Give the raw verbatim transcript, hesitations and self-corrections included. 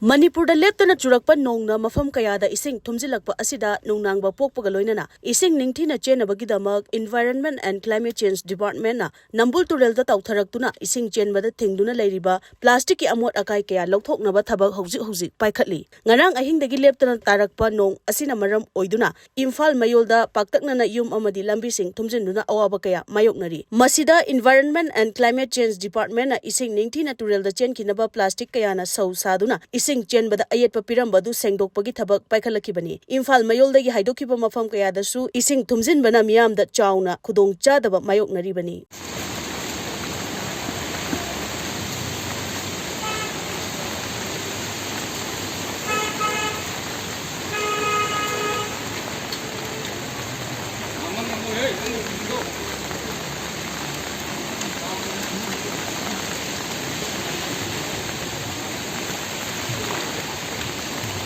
ꯃꯅꯤꯄꯨꯔꯗ ꯂꯦꯞꯇꯅ ꯆꯨꯔꯛꯄ ꯅꯣꯡꯅ ꯃꯐꯝ ꯀꯌꯥꯗ ꯏꯁꯤꯡ ꯊꯨꯝꯖꯤꯜꯂꯛꯄ ꯑꯁꯤꯗ ꯅꯨꯡꯅꯥꯡꯕ ꯄꯣꯛꯄꯒ ꯂꯣꯏꯅꯅ ꯏꯁꯤꯡ ꯅꯤꯡꯊꯤꯅ ꯆꯦꯟꯅꯕꯒꯤꯗꯃꯛ Environment and Climate Change Departmentꯅ ꯅꯝꯕꯨꯜ ꯇꯨꯔꯦꯜꯗ ꯇꯥꯎꯊꯔꯛꯇꯨꯅ ꯏꯁꯤꯡ ꯆꯦꯟꯕꯗ ꯊꯤꯡꯗꯨꯅ ꯂꯩꯔꯤꯕ plasticꯀꯤ ꯑꯃꯣꯠ ꯑꯀꯥꯏ ꯀꯌꯥ ꯂꯧꯊꯣꯛꯅꯕ ꯊꯕꯛ ꯍꯧꯖꯤꯛ ꯍꯧꯖꯤꯛ ꯄꯥꯏꯈꯠꯂꯤ꯫ ꯉꯔꯥꯡ ꯑꯍꯤꯡꯗꯒꯤ ꯂꯦꯞꯇꯅ ꯇꯥꯔꯛꯄ ꯅꯣꯡ ꯑꯁꯤꯅ ꯃꯔꯝ ꯑꯣꯏꯗꯨꯅ ꯏꯝꯐꯥꯜ ꯃꯌꯣꯜꯗ ꯄꯥꯛꯇꯛꯅꯅ ꯌꯨꯝ ꯑꯃꯗꯤ ꯂꯝꯕꯤꯁꯤꯡ ꯊꯨꯝꯖꯤꯟꯗꯨꯅ ꯑꯋꯥꯕ ꯀꯌꯥ ꯃꯥꯌꯣꯛꯅꯔꯤ꯫ ꯃꯁꯤꯗ Environment and Climate Change Departmentꯅ ꯏꯁꯤꯡ ꯅꯤꯡꯊꯤꯅ ꯇꯨꯔꯦꯜꯗ ꯆꯦꯟꯈꯤꯅꯕ plastic ꯀꯌꯥꯅ ꯁꯧ ꯁꯥꯗꯨꯅ ꯏꯁꯤꯡ ꯆꯦꯟꯕꯗ ꯑꯌꯦꯠꯄ ꯄꯤꯔꯝꯕ ꯑꯗꯨ ꯁꯦꯡꯗꯣꯛꯄꯒꯤ ꯊꯕꯛ ꯄꯥꯏꯈꯠꯂꯛꯈꯤꯕꯅꯤ꯫ ꯏꯝꯐꯥꯜ ꯃꯌꯣꯜꯗꯒꯤ ꯍꯥꯏꯗꯣꯛꯈꯤꯕ ꯃꯐꯝ ꯀꯌꯥꯗꯁꯨ ꯏꯁꯤꯡ ꯊꯨꯝꯖꯤꯟꯕꯅ ꯃꯤꯌꯥꯝꯗ ꯆꯥꯎꯅ ꯈꯨꯗꯣꯡꯆꯥꯗꯕ ꯃꯥꯌꯣꯛꯅꯔꯤꯕꯅꯤ꯫